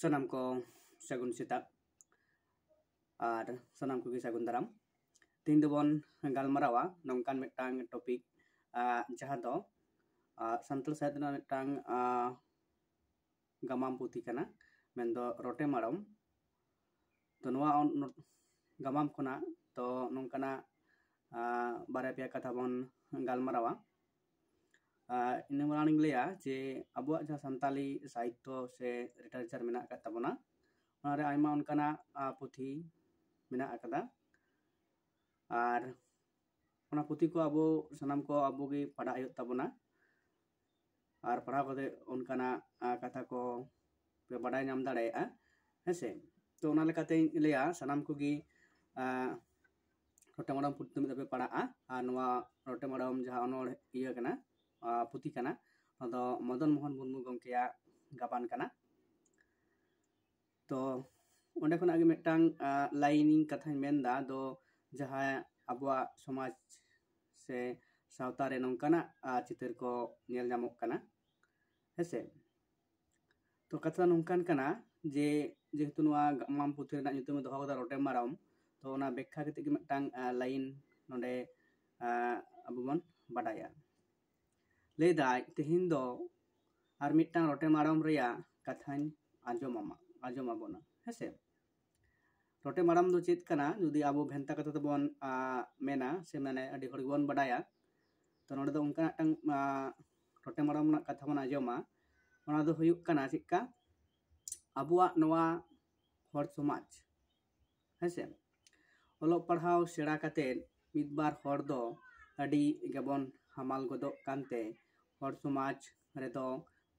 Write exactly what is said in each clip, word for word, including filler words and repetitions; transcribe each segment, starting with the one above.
ᱥᱟᱱᱟᱢ ᱠᱚ ᱥᱟᱹᱜᱩᱱ ᱥᱮᱛᱟᱜ ᱟᱨ ᱥᱟᱱᱟᱢ ᱠᱚᱜᱮ ᱥᱟᱹᱜᱩᱱ ᱫᱟᱨᱟᱢ᱾ ᱛᱮᱦᱮᱧ ᱫᱚᱵᱚᱱ ᱜᱟᱞᱢᱟᱨᱟᱣᱟ ᱱᱚᱝᱠᱟᱱ ᱢᱤᱫᱴᱟᱝ ᱴᱚᱯᱤᱠ, ᱟᱸ, ᱡᱟᱦᱟᱸ ᱫᱚ, ᱟᱸ, ᱥᱟᱱᱛᱟᱲ ᱥᱟᱶᱦᱮᱫ ᱨᱮᱱᱟᱜ ᱢᱤᱫᱴᱟᱝ, ᱟᱸ, ᱜᱟᱢᱟᱢ ᱯᱩᱛᱷᱤ ᱠᱟᱱᱟ, ᱢᱮᱱᱫᱚ ᱨᱚᱴᱮ ᱢᱟᱲᱚᱢ᱾ ᱛᱚ ᱱᱚᱣᱟ ᱚᱱ-, ᱜᱟᱢᱟᱢ ᱠᱷᱚᱱᱟᱜ ᱛᱚ ᱱᱚᱝᱠᱟᱱᱟᱜ, ᱟᱸ, ᱵᱟᱨᱭᱟ ᱯᱮᱭᱟ ᱠᱟᱛᱷᱟ ᱵᱚᱱ ᱜᱟᱞᱢᱟᱨᱟᱣᱟ᱾ ᱟᱸ, ᱤᱱᱟᱹ ᱢᱟᱲᱟᱝ ᱤᱧ ᱞᱟᱹᱭᱟ ᱡᱮ ᱟᱵᱚᱣᱟᱜ ᱡᱟᱦᱟᱸ ᱥᱟᱱᱛᱟᱞᱤ ᱥᱟᱦᱤᱛᱛᱚ ᱥᱮ ᱞᱤᱴᱟᱨᱮᱪᱟᱨ ᱢᱮᱱᱟᱜ ᱟᱠᱟᱫ ᱛᱟᱵᱚᱱᱟ, ᱚᱱᱟᱨᱮ ᱟᱭᱢᱟ ᱚᱱᱠᱟᱱᱟᱜ, ᱟᱸ, ᱯᱩᱛᱷᱤ ᱢᱮᱱᱟᱜ ᱟᱠᱟᱫᱟ᱾ ᱟᱨ ᱚᱱᱟ ᱯᱩᱛᱷᱤ ᱠᱚ ᱟᱵᱚ ᱥᱟᱱᱟᱢ ᱠᱚ ᱟᱵᱚ ᱜᱮ ᱯᱟᱲᱦᱟᱜ ᱦᱩᱭᱩᱜ ᱛᱟᱵᱚᱱᱟ᱾ ᱟᱨ ᱯᱟᱲᱦᱟᱣ ᱠᱟᱛᱮ ᱚᱱᱠᱟᱱᱟᱜ, ᱟᱸ, ᱠᱟᱛᱷᱟ ᱠᱚ ᱯᱮ ᱵᱟᱰᱟᱭ ᱧᱟᱢ ᱫᱟᱲᱮᱭᱟᱜᱼᱟ, ᱦᱮᱸ ᱥᱮ᱾ ᱛᱚ ᱚᱱᱟ ᱞᱮᱠᱟᱛᱮᱧ ᱞᱟᱹᱭᱟ ᱥᱟᱱᱟᱢ ᱠᱚᱜᱮ, ᱟᱸ, ᱨᱚᱴᱮ ᱢᱟᱲᱚᱢ ᱯᱩᱛᱷᱤ ᱢᱤᱫ ᱫᱷᱟᱣ ᱯᱮ ᱯᱟᱲᱦᱟᱜᱼᱟ᱾ ᱟᱨ ᱱᱚᱣᱟ ᱨᱚᱴᱮ ᱢᱟᱲᱚᱢ ᱡᱟᱦᱟᱸ ᱚᱱᱚᱲ ᱤᱭᱟᱹ ᱠᱟᱱᱟ, ᱟᱸ, ᱯᱩᱛᱷᱤ ᱠᱟᱱᱟ, ᱚᱱᱟ ᱫᱚ ᱢᱚᱫᱚᱱ ᱢᱳᱦᱚᱱ ᱢᱩᱨᱢᱩ ᱜᱚᱢᱠᱮᱭᱟᱜ ᱜᱟᱵᱟᱱ ᱠᱟᱱᱟ᱾ ᱛᱚ ᱚᱸᱰᱮ ᱠᱷᱚᱱᱟᱜ ᱜᱮ ᱢᱤᱫᱴᱟᱝ, ᱟᱸ, ᱞᱟᱭᱤᱱ ᱤᱧ ᱠᱟᱛᱷᱟᱧ ᱢᱮᱱᱫᱟ, ᱫᱚ ᱡᱟᱦᱟᱸ ᱟᱵᱚᱣᱟᱜ ᱥᱚᱢᱟᱡᱽ ᱥᱮ ᱥᱟᱶᱛᱟ ᱨᱮ ᱱᱚᱝᱠᱟᱱᱟᱜ, ᱟᱸ, ᱪᱤᱛᱟᱹᱨ ᱠᱚ ᱧᱮᱞ ᱧᱟᱢᱚᱜ ᱠᱟᱱᱟ, ᱦᱮᱸᱥᱮ᱾ ᱛᱚ ᱠᱟᱛᱷᱟ ᱱᱚᱝᱠᱟᱱ ᱠᱟᱱᱟ ᱡᱮ ᱡᱮᱦᱮᱛᱩ ᱱᱚᱣᱟ ᱜᱟᱢᱟᱢ ᱯᱩᱛᱷᱤ ᱨᱮᱱᱟᱜ ᱧᱩᱛᱩᱢ ᱮ ᱫᱚᱦᱚ ᱠᱟᱫᱟ ᱨᱚᱴᱮ ᱢᱟᱲᱚᱢ, ᱛᱚ ᱚᱱᱟ ᱵᱮᱠᱠᱷᱟ ᱠᱟᱛᱮ ᱜᱮ ᱢᱤᱫᱴᱟᱝ, ᱟᱸ, ᱞᱟᱭᱤᱱ ᱱᱚᱰᱮ, ᱟᱸ, ᱟᱵᱚ ᱵᱚᱱ ᱵᱟᱰᱟᱭᱟ᱾ ᱞᱟᱹᱭᱫᱟᱭ, ᱛᱮᱦᱮᱧ ᱫᱚ ᱟᱨ ᱢᱤᱫᱴᱟᱝ ᱨᱚᱴᱮ ᱢᱟᱲᱚᱢ ᱨᱮᱭᱟᱜ ᱠᱟᱛᱷᱟᱧ ᱟᱸᱡᱚᱢᱟᱢᱟ, ᱟᱸᱡᱚᱢ ᱟᱵᱚᱱᱟ, ᱦᱮᱸᱥᱮ᱾ ᱨᱚᱴᱮ ᱢᱟᱲᱚᱢ ᱫᱚ ᱪᱮᱫ ᱠᱟᱱᱟ? ᱡᱩᱫᱤ ᱟᱵᱚ ᱵᱷᱮᱱᱛᱟ ᱠᱟᱛᱷᱟ ᱛᱮᱵᱚᱱ, ᱟᱸ, ᱢᱮᱱᱟ, ᱥᱮ ᱢᱟᱱᱮ ᱟᱹᱰᱤ ᱦᱚᱲ ᱜᱮᱵᱚᱱ ᱵᱟᱰᱟᱭᱟ, ᱛᱚ ᱱᱚᱰᱮ ᱫᱚ ᱚᱱᱠᱟ ᱢᱤᱫᱴᱟᱝ, ᱟᱸ, ᱨᱚᱴᱮ ᱢᱟᱲᱚᱢ ᱨᱮᱱᱟᱜ ᱠᱟᱛᱷᱟ ᱵᱚᱱ ᱟᱸᱡᱚᱢᱟ᱾ ᱚᱱᱟ ᱫᱚ ᱦᱩᱭᱩᱜ ᱠᱟᱱᱟ ᱪᱮᱫᱠᱟ ᱟᱵᱚᱣᱟᱜ ᱱᱚᱣᱟ ᱦᱚᱲ ᱥᱚᱢᱟᱡᱽ, ᱦᱮᱸᱥᱮ᱾ ᱚᱞᱚᱜ ᱯᱟᱲᱦᱟᱣ ᱥᱮᱬᱟ ᱠᱟᱛᱮᱫ ᱢᱤᱫ ᱵᱟᱨ ᱦᱚᱲ ᱫᱚ ᱟᱹᱰᱤ ᱜᱮᱵᱚᱱ ᱦᱟᱢᱟᱞ ᱜᱚᱫᱚᱜ ᱠᱟᱱᱛᱮ ᱦᱚᱲ ᱥᱚᱢᱟᱡᱽ ᱨᱮᱫᱚ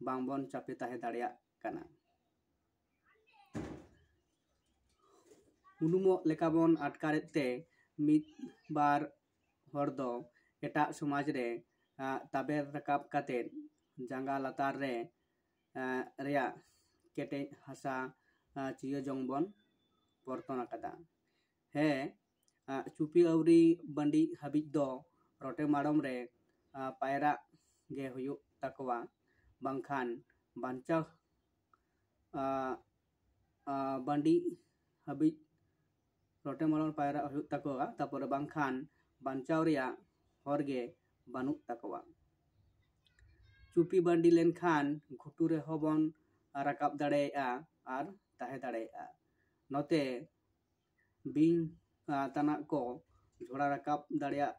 ᱵᱟᱝᱵᱚᱱ ᱪᱟᱯᱮ ᱛᱟᱦᱮᱸ ᱫᱟᱲᱮᱭᱟᱜ ᱠᱟᱱᱟ᱾ ᱩᱱᱩᱢᱚᱜ ᱞᱮᱠᱟ ᱵᱚᱱ ᱟᱴᱠᱟᱨᱮᱫ ᱛᱮ ᱢᱤᱫ ᱵᱟᱨ ᱦᱚᱲ ᱫᱚ ᱮᱴᱟᱜ ᱥᱚᱢᱟᱡᱽ ᱨᱮ, ᱟᱸ, ᱛᱟᱵᱮᱨ ᱨᱟᱠᱟᱵ ᱠᱟᱛᱮᱫ ᱡᱟᱸᱜᱟ ᱞᱟᱛᱟᱨ ᱨᱮ, ᱟᱸ, ᱨᱮᱭᱟᱜ ᱠᱮᱴᱮᱡ ᱦᱟᱥᱟ, ᱟᱸ, ᱪᱤᱭᱟᱹ ᱡᱚᱝ ᱵᱚᱱ ᱯᱚᱨᱛᱚᱱ ᱟᱠᱟᱫᱟ᱾ ᱦᱮᱸ, ᱟᱸ, ᱪᱩᱯᱤ ᱟᱹᱣᱨᱤ ᱵᱟᱺᱰᱤᱡ ᱦᱟᱹᱵᱤᱡ ᱫᱚ ᱨᱚᱴᱮ ᱢᱟᱲᱚᱢ ᱨᱮ, ᱟᱸ, ᱯᱟᱭᱨᱟᱜ ᱜᱮ ᱦᱩᱭᱩᱜ ᱛᱟᱠᱚᱣᱟ, ᱵᱟᱝᱠᱷᱟᱱ ᱵᱟᱧᱪᱟᱣ, ᱟᱸ, ᱵᱟᱹᱰᱤ ᱦᱟᱹᱵᱤᱡ ᱨᱚᱴᱮ ᱢᱟᱲᱚᱢ ᱯᱟᱭᱨᱟᱜ ᱦᱩᱭᱩᱜ ᱛᱟᱠᱚᱣᱟ, ᱛᱟᱨᱯᱚᱨᱮ ᱵᱟᱝᱠᱷᱟᱱ ᱵᱟᱧᱪᱟᱣ ᱨᱮᱭᱟᱜ ᱦᱚᱨ ᱜᱮ ᱵᱟᱹᱱᱩᱜ ᱛᱟᱠᱚᱣᱟ᱾ ᱪᱩᱯᱤ ᱵᱟᱹᱰᱤ ᱞᱮᱱᱠᱷᱟᱱ ᱜᱷᱩᱴᱩ ᱨᱮᱦᱚᱸ ᱵᱚᱱ ᱨᱟᱠᱟᱵ ᱫᱟᱲᱮᱭᱟᱜᱼᱟ ᱟᱨ ᱛᱟᱦᱮᱸ ᱫᱟᱲᱮᱭᱟᱜᱼᱟ᱾ ᱱᱚᱛᱮ ᱵᱤᱧ ᱛᱟᱱᱟᱜ ᱠᱚ ᱡᱷᱚᱲᱟ ᱨᱟᱠᱟᱵ ᱫᱟᱲᱮᱭᱟᱜ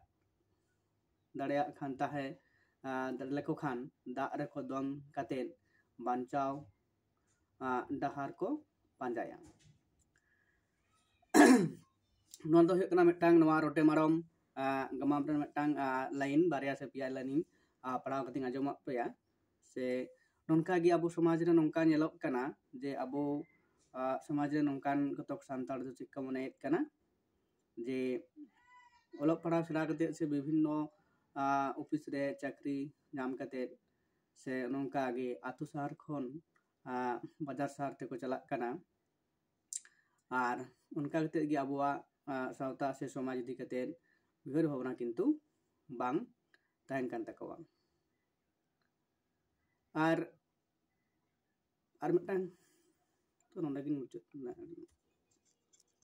ᱫᱟᱲᱮᱭᱟᱜ ᱠᱷᱟᱱ ᱛᱟᱦᱮᱸ ᱞᱮᱠᱚ ᱠᱷᱟᱱ ᱫᱟᱜ ᱨᱮᱠᱚ ᱫᱚᱱ ᱠᱟᱛᱮ ᱵᱟᱧᱪᱟᱣ ᱰᱟᱦᱟᱨ ᱠᱚ ᱯᱟᱸᱡᱟᱭᱟ᱾ ᱱᱚᱣᱟ ᱫᱚ ᱦᱩᱭᱩᱜ ᱠᱟᱱᱟ ᱢᱤᱫᱴᱟᱝ ᱱᱚᱣᱟ ᱨᱚᱴᱮ ᱢᱟᱲᱚᱢ ᱜᱟᱢᱟᱢ ᱨᱮ ᱢᱤᱫᱴᱟᱝ ᱞᱟᱭᱤᱱ, ᱵᱟᱨᱭᱟ ᱥᱮ ᱯᱮᱭᱟ ᱞᱟᱭᱤᱱ ᱯᱟᱲᱦᱟᱣ ᱠᱟᱛᱮᱧ ᱟᱸᱡᱚᱢᱟᱫ ᱯᱮᱭᱟ᱾ ᱥᱮ ᱱᱚᱝᱠᱟ ᱜᱮ ᱟᱵᱚ ᱥᱚᱢᱟᱡᱽ ᱨᱮ ᱱᱚᱝᱠᱟ ᱧᱮᱞᱚᱜ ᱠᱟᱱᱟ ᱡᱮ ᱟᱵᱚ ᱥᱚᱢᱟᱡᱽ ᱨᱮ ᱱᱚᱝᱠᱟᱱ ᱠᱚᱛᱚᱠ ᱥᱟᱱᱛᱟᱲ ᱫᱚ ᱪᱮᱫ ᱠᱚ ᱢᱚᱱᱮᱭᱮᱫ ᱠᱟᱱᱟ ᱡᱮ ᱚᱞᱚᱜ ᱯᱟᱲᱦᱟᱣ ᱥᱮᱬᱟ ᱠᱟᱛᱮᱫ ᱥᱮ ᱵᱤᱵᱷᱤᱱᱱᱚ ᱚᱯᱷᱤᱥ ᱨᱮ ᱪᱟᱹᱠᱨᱤ ᱧᱟᱢ ᱠᱟᱛᱮᱫ ᱥᱮ ᱱᱚᱝᱠᱟ ᱜᱮ ᱟᱛᱳ ᱥᱟᱦᱟᱨ ᱠᱷᱚᱱ ᱵᱟᱡᱟᱨ ᱥᱟᱦᱟᱨ ᱛᱮᱠᱚ ᱪᱟᱞᱟᱜ ᱠᱟᱱᱟ᱾ ᱟᱨ ᱚᱱᱠᱟ ᱠᱟᱛᱮᱫ ᱜᱮ ᱟᱵᱚᱣᱟᱜ ᱥᱟᱶᱛᱟ ᱥᱮ ᱥᱚᱢᱟᱡᱽ ᱤᱫᱤ ᱠᱟᱛᱮᱫ ᱩᱭᱦᱟᱹᱨ ᱵᱷᱟᱵᱽᱱᱟ ᱠᱤᱱᱛᱩ ᱵᱟᱝ ᱛᱟᱦᱮᱱ ᱠᱟᱱ ᱛᱟᱠᱚᱣᱟ᱾ ᱟᱨ ᱟᱨ ᱢᱤᱫᱴᱟᱝ ᱛᱚ ᱱᱚᱰᱮ ᱜᱤᱧ ᱢᱩᱪᱟᱹᱫ ᱠᱮᱫᱟ᱾